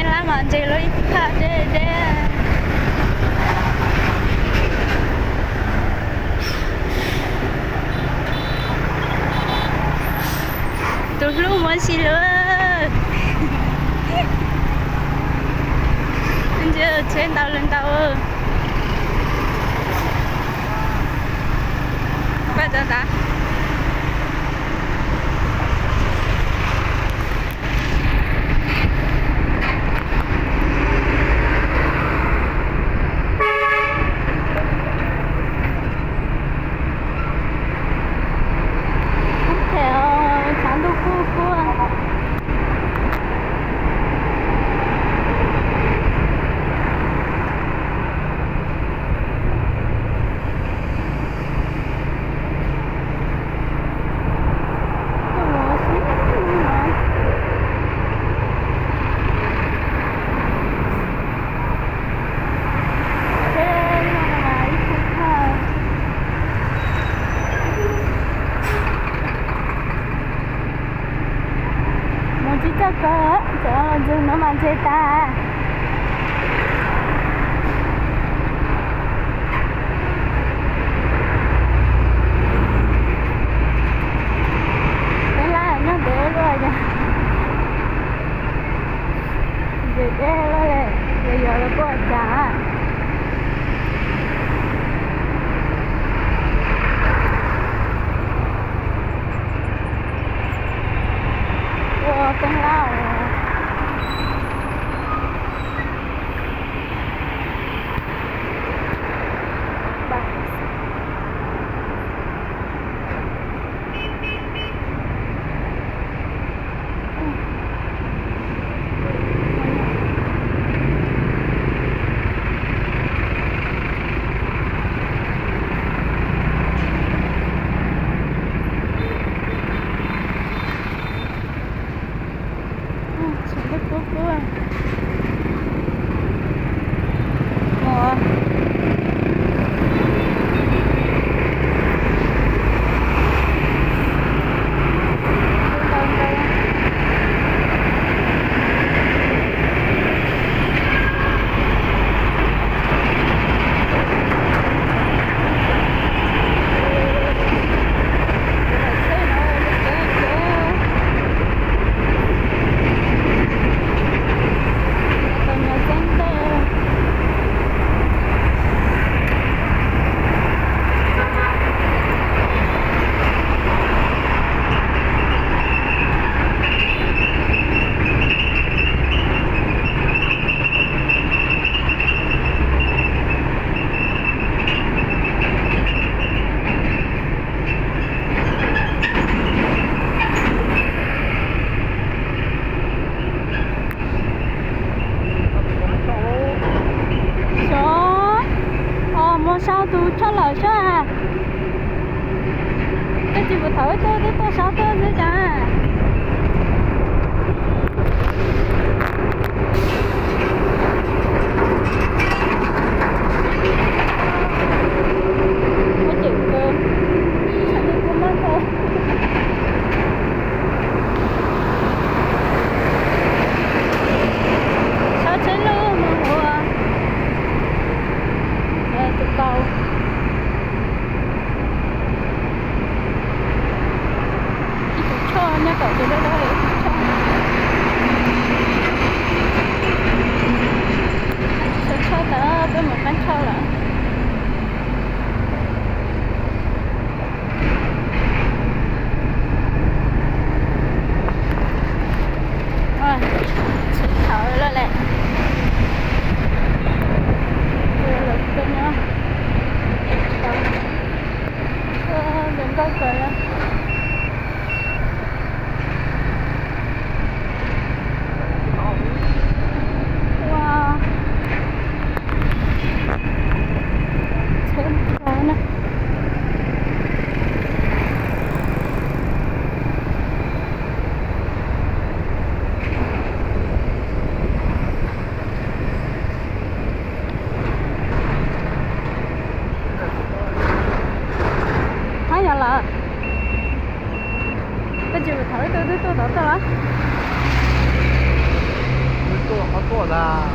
Lab mas ntses lub ib thaj deb deb. Tus hlub muab si lawm. Ntsia tsheb ntau li ntau. Paj tsa tas. Theb, tshav ntuj kub kub. Mus tsis txog kawg, cov ntxwg no mas ntse tas. Peb lab nyob ntev luaj yog, ntev luaj, yog yog los kuj ua cas. Ua teeb lab. Xyov, os, mus sau tus choj lawm xwb. Koj tsis pum thaum ib tug twb tuaj sau tuaj xwb cas. Ua cem kawg, tshav ntuj kub mob kawg. Sau tsheb lug mus ua tus kaus. Ib tus choj nyob tom tus dawb dawb, ib tus choj. Sau choj tas peb mus qab choj lawm. Tsheb thaum lawm lawm. Lawv tuaj nyob ntawm nkauj kawg. Ua, tsheb thaum na. Thab yog lawm. Koj tsis pum thaum ib tug twb tuaj tod tuaj los? Tuaj qhov tuaj ntag.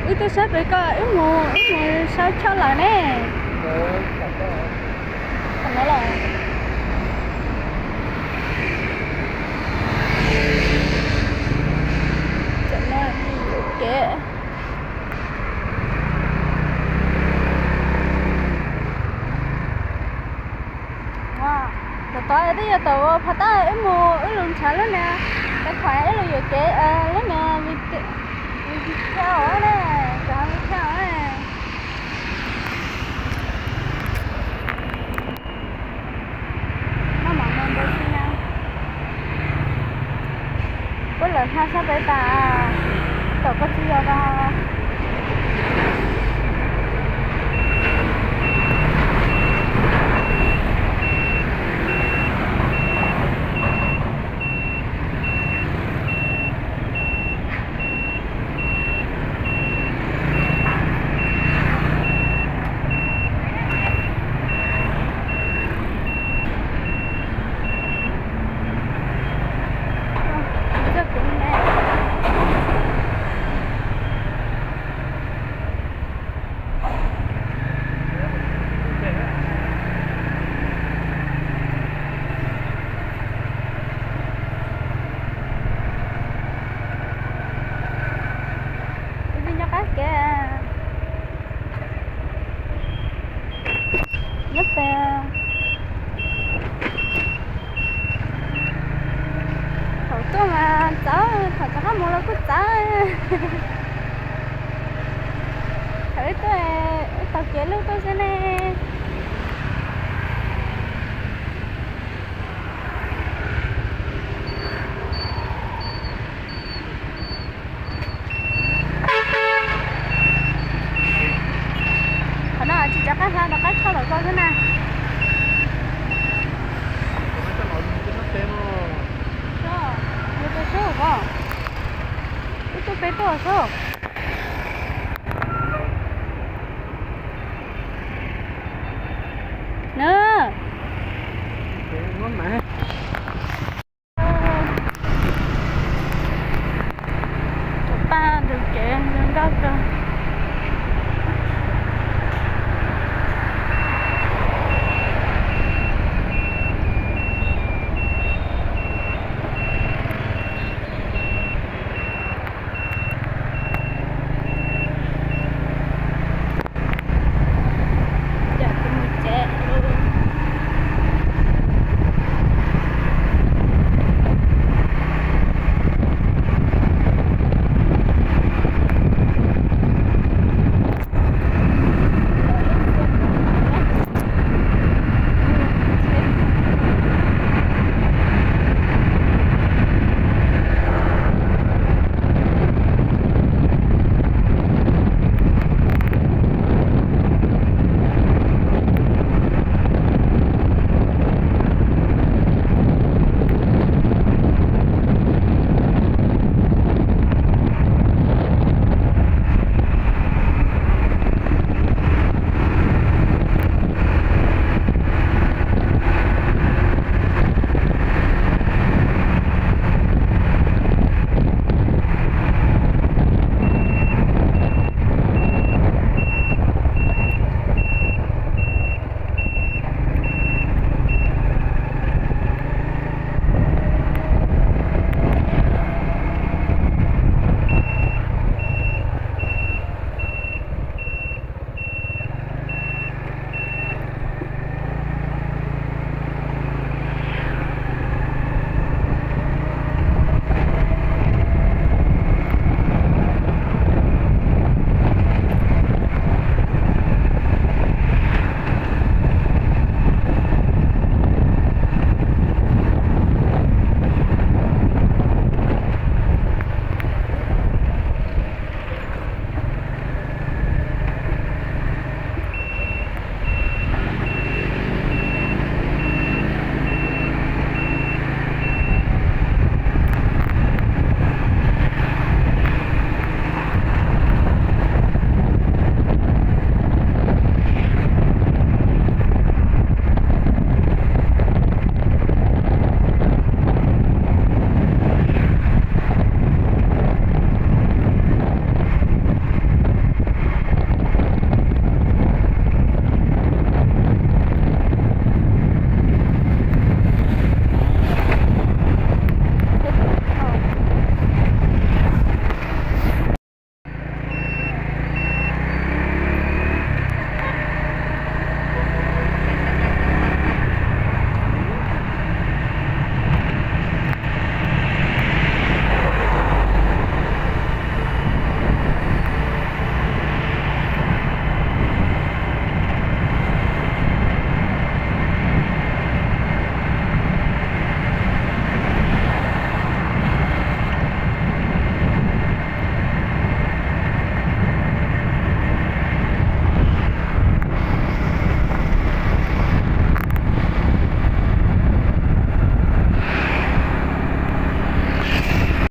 Wb tuaj saib pem ko, wb mus, wb mus saib choj lawm ne. Tam no los. Tam no yuam kev. Tom tod twb yog tom phab tab wb mus wb lug nrhav lub niag, tab tom wb lug yuam kev lub niag Viettel ne, cov Viettel ne. Maj mam mus ntev xwb na. Puab lawm hla sab pem tas, tom koj tsis yog tas. Nyob qab kev, nyob pem. Thaum tuaj mas txawv, thaum rov qab mus los kuj txawv. Thaum wb tuaj, wb taug kev lug tuaj xwb ne. Qhov no tsis rov qab hla rov qab tshoj tom ko xwb na. Yog peb tuaj sub.